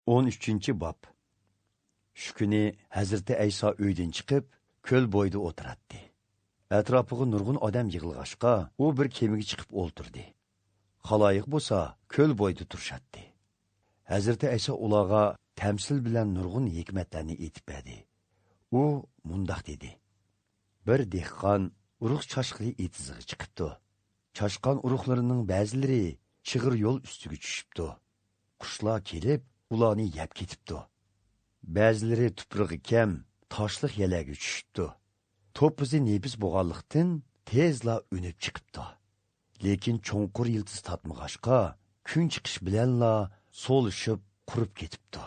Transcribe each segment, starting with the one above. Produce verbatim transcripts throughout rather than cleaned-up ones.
ئون ئۈچىنچى باب. شۇ كۈنى ھەزرىتى ئەيسا ئۆيدىن چىقىپ، كۆل بويىدا ئولتۇراتتى. ئەتراپىغا نۇرغۇن ئادەم يىغىلغاچقا، ئۇ بىر كېمىگە چىقىپ ئولتۇردى. خالايىق بولسا كۆل بويىدا تۇرۇشاتتى. ھەزرىتى ئەيسا ئۇلارغا تەمسىل بىلەن نۇرغۇن ھېكمەتلەرنى ئېيتىپ بەردى. ئۇ مۇنداق دېدى: بىر دېھقان ئۇرۇق چاشقىلى ئېتىزىغا چىقىپتۇ. چاشقان ئۇرۇقلىرىنىڭ بەزىلىرى چىغىر يول ئۈستىگە چۈشۈپتۇ. قۇشلار كېلىپ، ئۇلارنى يەپ كېتىپتۇ. بەزىلىرى تۇپرىقى كەم، تاشلىق يەرلەرگە چۈشۈپتۇ. توپىسى نېپىز بولغانلىقتىن، تېزلا ئۈنۈپ چىقىپتۇ. لېكىن چوڭقۇر يىلتىز تارتمىغاچقا، كۈن چىقىش بىلەنلا سولىشىپ، قۇرۇپ كېتىپتۇ.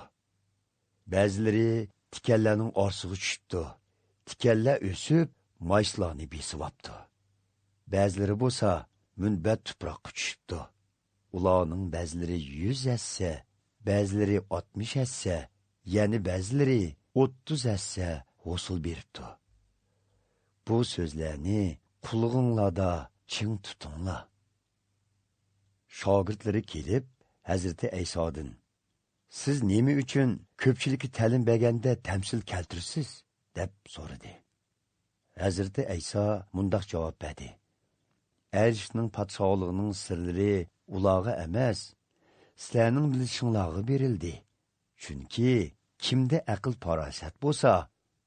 بەزىلىرى تىكەنلەرنىڭ ئارىسىغا چۈشۈپتۇ. تىكەنلەر ئۆسۈپ، مايسىلارنى بېسىۋاپتۇ. بەزىلىرى بولسا مۇنبەت تۇپراققا چۈشۈپتۇ. ئۇلارنىڭ بەزىلىرى يۈز ھەسسە، بەزىلىرى ئاتمىش ھەسسە، يەنە بەزىلىرى ئوتتۇز ھەسسە ھوسۇل بېرىپتۇ. بۇ سۆزلەرنى قۇلىقىڭلاردا چىڭ تۇتۇڭلار. شاگىرتلىرى كېلىپ، ھەزرىتى ئەيسادىن: سىز نېمە ئۈچۈن كۆپچىلىككە تەلىم بەرگەندە تەمسىل كەلتۈرىسىز؟ دەپ سورىدى. ھەزرىتى ئەيسا مۇنداق جاۋاب بەردى: ئەرشنىڭ پادىشاھلىقىنىڭ سىرلىرى ئۇلارغا ئەمەس، سىلەرنىڭ بىلىشىڭلارغا بېرىلدى. چۈنكى كىمدە ئەقىل-پاراسەت بولسا،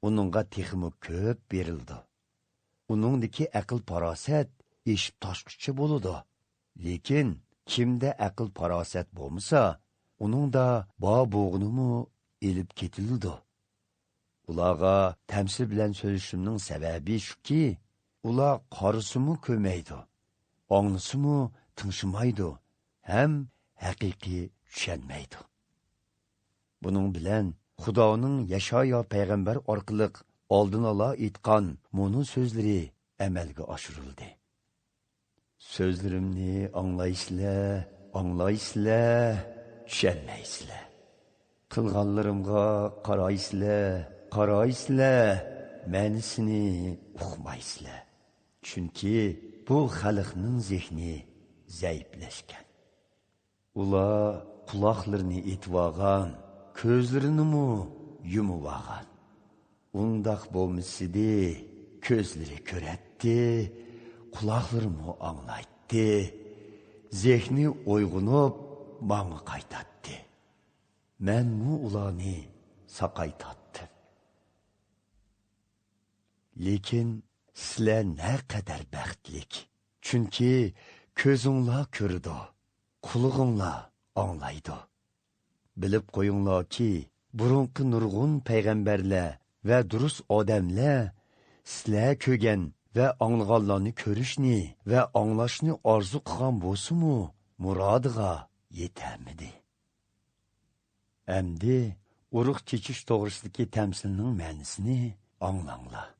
ئۇنىڭغا تېخىمۇ كۆپ بېرىلىدۇ. ئۇنىڭدىكى ئەقىل-پاراسەت ئېشىپ تاشقۇچە بولىدۇ. لېكىن كىمدە ئەقىل-پاراسەت بولمىسا، ئۇنىڭدا بار بولغىنىمۇ ئېلىپ كېتىلىدۇ. ئۇلارغا تەمسىل بىلەن سۆزلىشىمنىڭ سەۋەبى شۇكى، ئۇلار قارىسىمۇ كۆرمەيدۇ، ئاڭلىسىمۇ تىڭشىمايدۇ ھەم ھەقىقىي چۈشەنمەيدۇ. بۇنىڭ بىلەن خۇدانىڭ يەشايا پەيغەمبەر ئارقىلىق ئالدىن ئالا ئېيتقان مۇنۇ سۆزلىرى ئەمەلگە ئاشۇرۇلدى: سۆزلىرىمنى ئاڭلايسىلەر، ئاڭلايسىلەر، چۈشەنمەيسىلەر. قىلغانلىرىمغا قارايسىلەر، قارايسىلەر، مەنىسىنى ئۇقمايسىلەر. چۈنكى بۇ خەلقنىڭ زېھنى زەئىپلەشكەن. ئۇلار قۇلاقلىرىنى ئېتىۋالغان، كۆزلىرىنىمۇ يۇمۇۋالغان. ئۇنداق بولمىسىدى، كۆزلىرى كۆرەتتى، قۇلاقلىرىمۇ ئاڭلايتتى، زېھنى ئويغىنىپ، ماڭا قايتاتتى. مەنمۇ ئۇلارنى ساقايتاتتىم. لېكىن سىلەر نەقەدەر بەختلىك، چۈنكى كۆزۈڭلار كۆرىدۇ، قۇلىقىڭلار ئاڭلايدۇ. بىلىپ قويۇڭلاركى، بۇرۇنقى نۇرغۇن پەيغەمبەرلەر ۋە دۇرۇس ئادەملەر سىلەر كۆرگەن ۋە ئاڭلىغانلارنى كۆرۈشنى ۋە ئاڭلاشنى ئارزۇ قىلغان بولسىمۇ، مۇرادىغا يېتەلمىدى. ئەمدى ئۇرۇق چېچىش توغرىسىدىكى تەمسىلنىڭ مەنىسىنى ئاڭلاڭلار.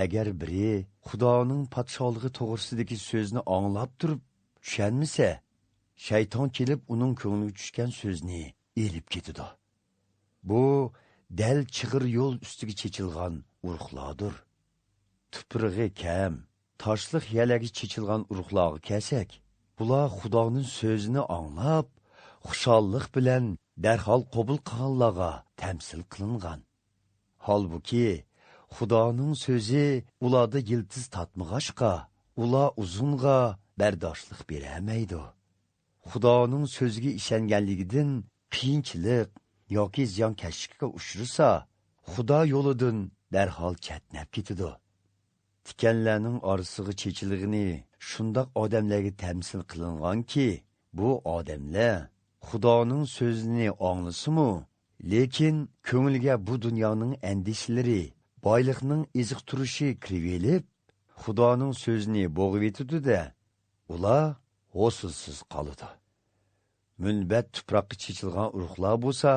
ئەگەر بىرى خۇدانىڭ پادىشاھلىقى توغرىسىدىكى سۆزنى ئاڭلاپ تۇرۇپ چۈشەنمىسە، شەيتان كېلىپ ئۇنىڭ كۆڭلىگە چۈشكەن سۆزنى ئېلىپ كېتىدۇ. بۇ دەل چىغىر يول ئۈستىگە چېچىلغان ئۇرۇقلاردۇر. تۇپرىقى كەم، تاشلىق يەرلەرگە چېچىلغان ئۇرۇقلارغا كەلسەك، بۇلار خۇدانىڭ سۆزىنى ئاڭلاپ، خۇشاللىق بىلەن دەرھال قوبۇل قىلغانلارغا تەمسىل قىلىنغان. ھالبۇكى، خۇدانىڭ سۆزى ئۇلاردا يىلتىز تارتمىغاچقا، ئۇلار ئۇزۇنغا بەرداشلىق بېرەلمەيدۇ. خۇدانىڭ سۆزىگە ئىشەنگەنلىكىدىن قىيىنچىلىق ياكى زىيانكەشلىككە ئۇچرىسا، خۇدا يولىدىن دەرھال چەتنەپ كېتىدۇ. تىكەنلەرنىڭ ئارىسىغا چېچىلغىنى شۇنداق ئادەملەرگە تەمسىل قىلىنغانكى، بۇ ئادەملەر خۇدانىڭ سۆزىنى ئاڭلىسىمۇ، لېكىن كۆڭلىگە بۇ دۇنيانىڭ ئەندىشىلىرى، بايلىقنىڭ ئېزىقتۇرۇشى كىرىۋېلىپ، خۇدانىڭ سۆزىنى بوغۇۋېتىدۇ-دە، ئۇلار ھوسۇلسىز قالىدۇ. مۇنبەت تۇپراققا چېچىلغان ئۇرۇقلار بولسا،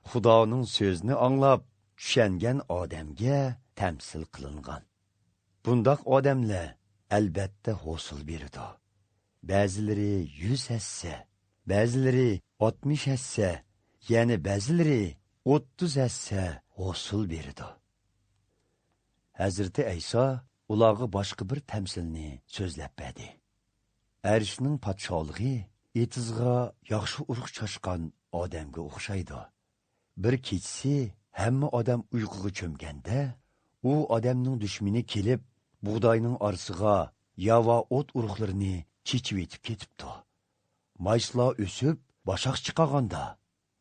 خۇدانىڭ سۆزىنى ئاڭلاپ چۈشەنگەن ئادەمگە تەمسىل قىلىنغان. بۇنداق ئادەملەر، ئەلبەتتە، ھوسۇل بېرىدۇ. بەزىلىرى يۈز ھەسسە، بەزىلىرى ئاتمىش ھەسسە، يەنە بەزىلىرى ئوتتۇز ھەسسە ھوسۇل بېرىدۇ. ھەزرىتى ئەيسا ئۇلارغا باشقا بىر تەمسىلنى سۆزلەپ بەردى. ئەرشنىڭ پادىشاھلىقى ئېتىزغا ياخشى ئۇرۇق چاچقان ئادەمگە ئوخشايدۇ. بىر كېچىسى ھەممە ئادەم ئۇيقۇغا چۆمگەندە، ئۇ ئادەمنىڭ دۈشمىنى كېلىپ، بۇغداينىڭ ئارىسىغا ياۋا ئوت ئۇرۇقلىرىنى چېچىۋېتىپ كېتىپتۇ. مايسىلار ئۆسۈپ، باشاق چىقارغاندا،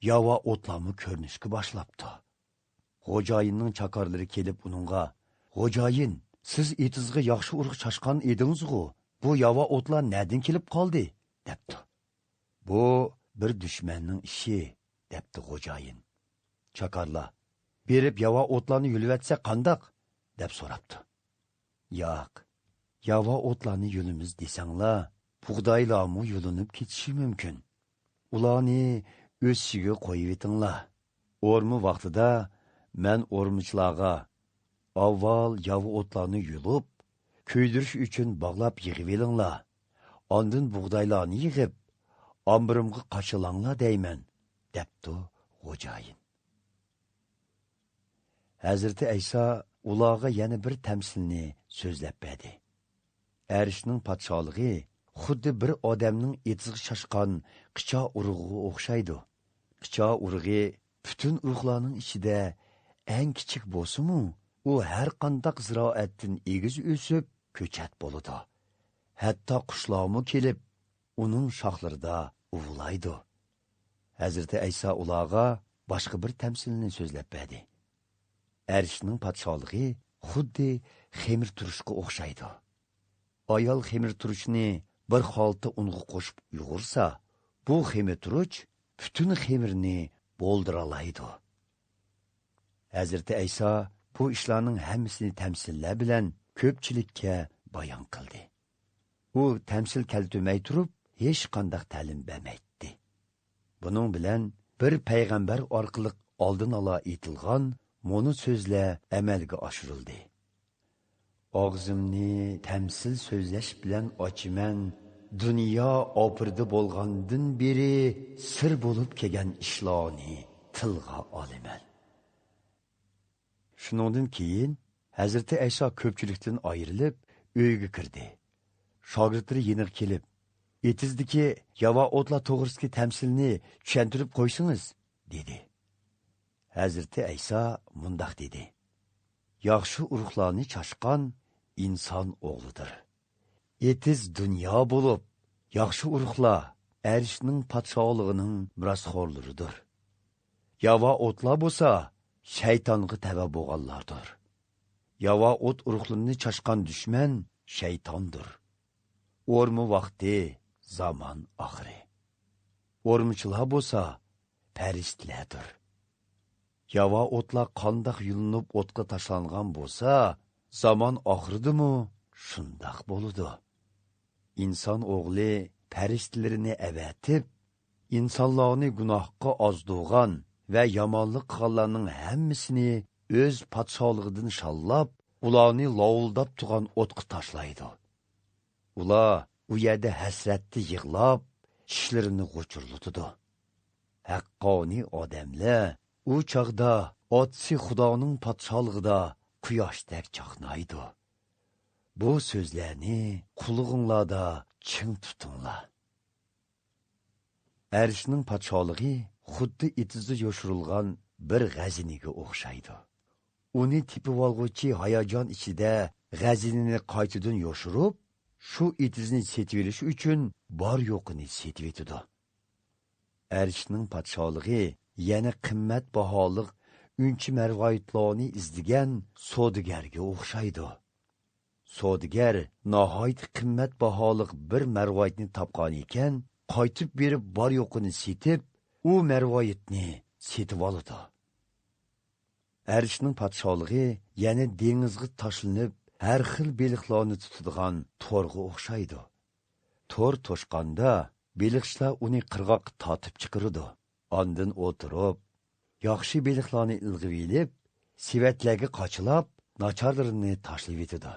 ياۋا ئوتلارمۇ كۆرۈنۈشكە باشلاپتۇ. خوجايىننىڭ چاكارلىرى كېلىپ ئۇنىڭغا، «خوجايىن، سىز ئېتىزغا ياخشى ئۇرۇق چاچقان ئىدىڭىزغۇ، بۇ ياۋا ئوتلار نەدىن كېلىپ قالدى؟» دەپتۇ. «بۇ بىر دۈشمەننىڭ ئىشى» دەپتۇ خوجايىن. چاكارلار، «بېرىپ ياۋا ئوتلارنى يۇلۇۋەتسەك قانداق؟» دەپ سوراپتۇ. «ياق، ياۋا ئوتلارنى يۇلىمىز دېسەڭلار، بۇغدايلارمۇ يۇلۇنۇپ كېتىشى مۇمكىن. ئۇلارنى ئۆسۈشىگە قويۇۋېتىڭلار. ئورما ۋاقتىدا مەن ئورمىچىلارغا، ئاۋۋال ياۋا ئوتلارنى يۇلۇپ، كۆيدۈرۈش ئۈچۈن باغلاپ يىغىۋېلىڭلار. ئاندىن بۇغدايلارنى يىغىپ، ئامبىرىمغا قاچىلاڭلار دەيمەن» دەپتۇ خوجايىن. ھەزرىتى ئەيسا ئۇلارغا يەنە بىر تەمسىلنى سۆزلەپ بەردى. ئەرشنىڭ پادىشاھلىقى خۇددى بىر ئادەمنىڭ ئېتىزغا چاچقان قىچا ئۇرۇغىغا ئوخشايدۇ. قىچا ئۇرۇغى پۈتۈن ئۇرۇقلارنىڭ ئىچىدە ئەڭ كىچىك بولسىمۇ، ئۇ ھەر قانداق زىرائەتتىن ئېگىز ئۆسۈپ، كۆچەت بولىدۇ. ھەتتا قۇشلارمۇ كېلىپ، ئۇنىڭ شاخلىرىدا ئۇۋىلايدۇ. ھەزرىتى ئەيسا ئۇلارغا باشقا بىر تەمسىلنى سۆزلەپ بەردى. ئەرشنىڭ پادىشاھلىقى خۇددى خېمىر تۇرۇشقا ئوخشايدۇ. ئايال خېمىر تۇرۇچنى بىر خالتا ئۇنغا قوشۇپ يۇغۇرسا، بۇ خېمىر تۇرۇچ پۈتۈن خېمىرنى بولدۇرالايدۇ. ھەزرىتى ئەيسا بۇ ئىشلارنىڭ ھەممىسىنى تەمسىللەر بىلەن كۆپچىلىككە بايان قىلدى. ئۇ تەمسىل كەلتۈرمەي تۇرۇپ، ھېچقانداق تەلىم بەرمەيتتى. بۇنىڭ بىلەن بىر پەيغەمبەر ئارقىلىق ئالدىن ئالا ئېيتىلغان مۇنۇ سۆزلەر ئەمەلگە ئاشۇرۇلدى: «ئاغزىمنى تەمسىل سۆزلەش بىلەن ئاچىمەن، دۇنيا ئاپىرىدە بولغاندىن بېرى سىر بولۇپ كەلگەن ئىشلارنى تىلغا ئالىمەن.» شۇنىڭدىن كېيىن ھەزرىتى ئەيسا كۆپچىلىكتىن ئايرىلىپ، ئۆيىگە كىردى. شاگىرتلىرى يېنىغا كېلىپ، «ئېتىزدىكى ياۋا ئوتلار توغرىسىدىكى تەمسىلنى چۈشەندۈرۈپ قويسىڭىز» دېدى. ھەزرىتى ئەيسا مۇنداق دېدى: «ياخشى ئۇرۇقلارنى چاچقان ئىنسان ئوغلىدۇر. ئېتىز دۇنيا بولۇپ، ياخشى ئۇرۇقلار ئەرشنىڭ پادىشاھلىقىنىڭ مىراسخورلىرىدۇر. ياۋا ئوتلار بولسا شەيتانغا تەۋە بولغانلاردۇر. ياۋا ئوت ئۇرۇقلىرىنى چاچقان دۈشمەن شەيتاندۇر. ئورما ۋاقتى زامان ئاخىرى. ئورمىچىلار بولسا پەرىشتىلەردۇر. ياۋا ئوتلار قانداق يۇلۇنۇپ ئوتقا تاشلانغان بولسا، زامان ئاخىرىدىمۇ شۇنداق بولىدۇ. ئىنسان ئوغلى پەرىشتىلىرىنى ئەۋەتىپ، ئىنسانلارنى گۇناھقا ئازدۇرغان ۋە يامانلىق قىلغانلارنىڭ ھەممىسىنى ئۆز پادىشاھلىقىدىن شاللاپ، ئۇلارنى لاۋۇلداپ تۇرغان ئوتقا تاشلايدۇ. ئۇلار ئۇ يەردە ھەسرەتتە يىغلاپ، چىشلىرىنى غۇچۇرلىتىدۇ. ھەققانىي ئادەملەر ئۇ چاغدا ئاتىسى خۇدانىڭ پادىشاھلىقىدا قۇياشتەك چاقنايدۇ. بۇ سۆزلەرنى قۇلىقىڭلاردا چىڭ تۇتۇڭلار.» ئەرشنىڭ پادىشاھلىقى خۇددى ئېتىزدا يوشۇرۇلغان بىر غەزىنىگە ئوخشايدۇ. ئۇنى تېپىۋالغۇچى ھاياجان ئىچىدە غەزىنىنى قايتىدىن يوشۇرۇپ، شۇ ئېتىزنى سېتىۋېلىش ئۈچۈن بار-يوقىنى سېتىۋېتىدۇ. ئەرشنىڭ پادىشاھلىقى يەنە قىممەت باھالىق ئۈنچە مەرۋايىتلارنى ئىزدىگەن سودىگەرگە ئوخشايدۇ. سودىگەر ناھايىتى قىممەت باھالىق بىر مەرۋايىتنى تاپقانىكەن، قايتىپ بېرىپ بار-يوقىنى سېتىپ، ئۇ مەرۋايىتنى سېتىۋالىدۇ. ئەرشنىڭ پادىشاھلىقى يەنە دېڭىزغا تاشلىنىپ، ھەر خىل بېلىقلارنى تۇتىدىغان تورغا ئوخشايدۇ. تور توشقاندا، بېلىقچىلار ئۇنى قىرغاققا تارتىپ چىقىرىدۇ. ئاندىن ئولتۇرۇپ، ياخشى بېلىقلارنى ئىلغىۋېلىپ، سېۋەتلەرگە قاچىلاپ، ناچارلىرىنى تاشلىۋېتىدۇ.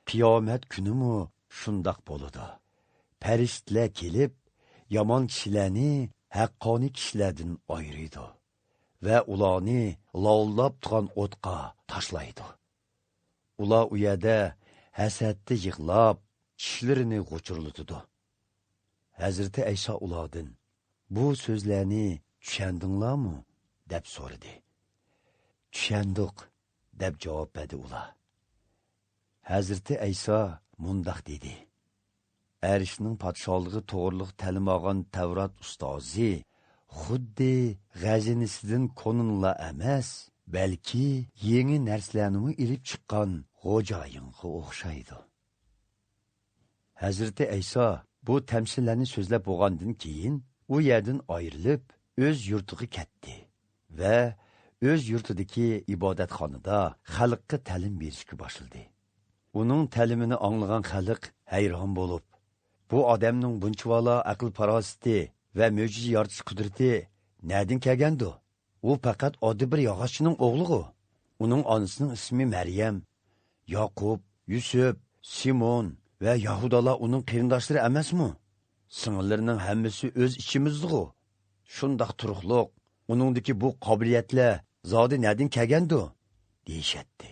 قىيامەت كۈنىمۇ شۇنداق بولىدۇ. پەرىشتىلەر كېلىپ، يامان كىشىلەرنى ھەققانىي كىشىلەردىن ئايرىيدۇ ۋە ئۇلارنى لاۋۇلداپ تۇرغان ئوتقا تاشلايدۇ. ئۇلار ئۇ يەردە ھەسرەتتە يىغلاپ، چىشلىرىنى غۇچۇرلىتىدۇ. ھەزرىتى ئەيسا ئۇلاردىن: «بۇ سۆزلەرنى چۈشەندىڭلارمۇ؟» دەپ سورىدى. «چۈشەندۇق» دەپ جاۋاب بەردى ئۇلار. ھەزرىتى ئەيسا مۇنداق دېدى: «ئەرشنىڭ پادىشاھلىقى توغرىلىق تەلىم ئالغان تەۋرات ئۇستازى خۇددى غەزىنىسىدىن كونىنلا ئەمەس، بەلكى يېڭى نەرسىلەرنىمۇ ئېلىپ چىققان خوجايىنغا ئوخشايدۇ.» ھەزرىتى ئەيسا بۇ تەمسىللەرنى سۆزلەپ بولغاندىن كېيىن، ئۇ يەردىن ئايرىلىپ، ئۆز يۇرتىغا كەتتى ۋە ئۆز يۇرتىدىكى ئىبادەتخانىدا خەلققە تەلىم بېرىشكە باشلىدى. ئۇنىڭ تەلىمىنى ئاڭلىغان خەلق ھەيران بولۇپ، «بۇ ئادەمنىڭ بۇنچىۋالا ئەقىل-پاراسىتى ۋە مۆجىزە يارىتىش قۇدرىتى نەدىن كەلگەندۇ؟ ئۇ پەقەت ئاددىي بىر ياغاچچىنىڭ ئوغلىغۇ. ئۇنىڭ ئانىسىنىڭ ئىسمى مەريەم. ياقۇپ، يۈسۈپ، سىمون ۋە يەھۇدالار ئۇنىڭ قېرىنداشلىرى ئەمەسمۇ؟ سىڭىللىرىنىڭ ھەممىسى ئۆز ئىچىمىزدىغۇ. شۇنداق تۇرۇقلۇق، ئۇنىڭدىكى بۇ قابىلىيەتلەر زادى نەدىن كەلگەندۇ؟» دېيىشەتتى.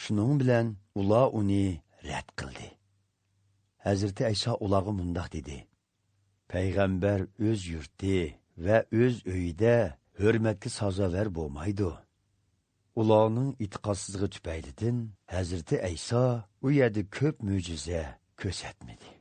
شۇنىڭ بىلەن ئۇلار ئۇنى رەت قىلدى. ھەزرىتى ئەيسا ئۇلارغا مۇنداق دېدى: «پەيغەمبەر ئۆز يۇرتى ۋە ئۆز ئۆيىدە ھۆرمەتكە سازاۋەر بولمايدۇ.» ئۇلارنىڭ ئېتىقادسىزلىقى تۈپەيلىدىن ھەزرىتى ئەيسا ئۇ يەردە كۆپ مۆجىزە كۆرسەتمىدى.